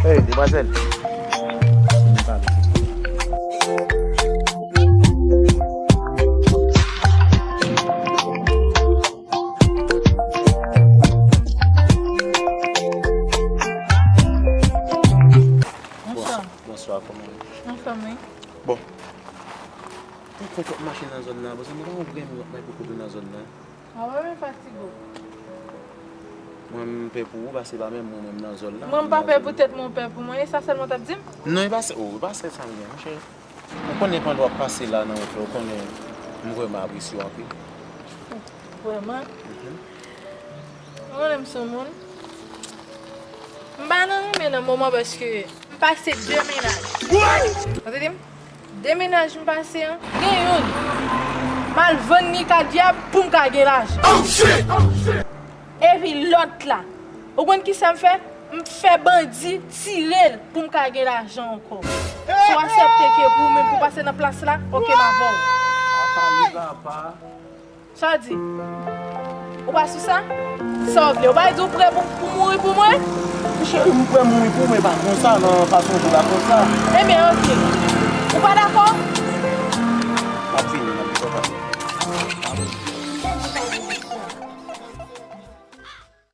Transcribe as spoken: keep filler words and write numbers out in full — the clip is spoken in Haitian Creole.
Hey, demwazèl. Bonswa. Bonswa, kòman w ye? Anfòm, wi. Bon. Ou fè twòp mache nan zòn nan, paske mwen pa konprann moun ap bay pou kouri nan zòn nan. A wè, men fatige w. Mwen, m pè pou ou, paske pa menm mwen menm nan zòn nan. Mwen, m pa pè pou tèt mwen, ou pè pou mwen. E sa sèlman w t ap di m? Non, e pa sè, oh, e pa sèl sa m gen, monchè. Ou konnen pandan w ap pase la nan wout la, ou konnen m vrèman apresye w anpil. Vrèman? Mhm. Ou konnen m se yon moun. M pa nan renmen nan moman paske m pase de mennaj. Ou tande m? De mennaj m pase an, gen youn. M al vann li ka dyab pou m ka gen lajan. Epi lòt la, ou konn ki sa m fè? M fè bandi tire l pou m ka gen lajan ankò. Si w aksepte ke pou ou menm pou pase nan plas la, oke, m avè w. Apa li papa. Sa w di? Ou pa sou sa? Sa w vle? Ou pa di w prè pou, pou mouri pou mwen? Cheri, m prè mouri pou ou, men pa konsa, nan fason jwe la konsa. Ebyen, oke. Ou pa dakò?